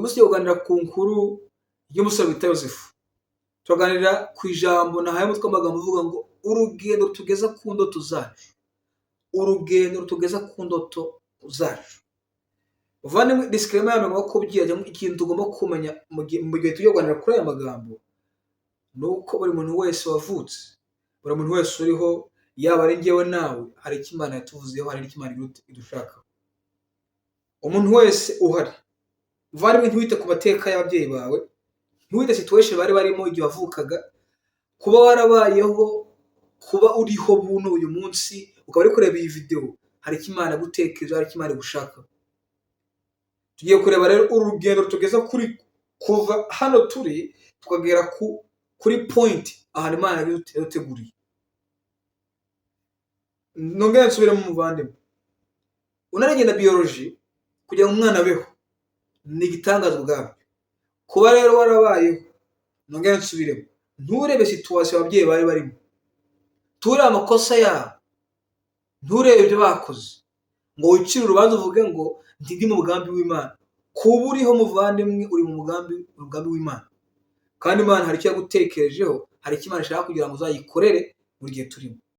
Uyu munsi tugiye kuganira ku nkuru y'umusore bita Yosefu. Turaganira ku ijambo nahaye umutwe w'amagambo uvuga ngo urugendo rutugeza ku ndoto zacu. Urugendo rutugeza ku ndoto zacu. Muvandimwe, disclaimer ya mbere ngomba kubwira cyangwa ikintu tugomba kumenya mu gihe tugiye kuganira kuri aya magambo, ni uko buri muntu wese wavutse, buri muntu wese uriho, yaba ari njyewe nawe, hari icyo Imana yatuvuzeho, hari n'icyo Imana idushakaho. Umuntu wese uhari, muvandimwe, ntiwite ku mateka y'ababyeyi bawe, ntiwite situation bari barimo igihe wavukaga. Kuba warabayeho, kuba uriho buno uyu munsi, ukaba uri kureba iyi video, hari icyo Imana yagutekerejeho, hari icyo Imana igushakaho. Tugiye kureba rero urugendo rutugeza kuri kuva hano turi tukagera kuri point ahantu Imana yaduteguriye. Nongere nsubiremo, umuvandimwe, unaregenda biology, kugira ngo umwana abeho ni igitangaza ubwabyo. Kuba rero warabayeho, nongere nsubiremo, nturebe situation ababyeyi bari barimo, nturebe amakosa yabo, nturebe ibyo bakoze ngo wicire urubanza uvuge ngo ndi mu mugambi w'Imana. Kuba uriho, muvandimwe, uri mu mugambi w'Imana, kandi Imana hari icyo yagutekerejeho, hari icyo Imana ishaka kugira ngo uzayikorere mu gihe turimo.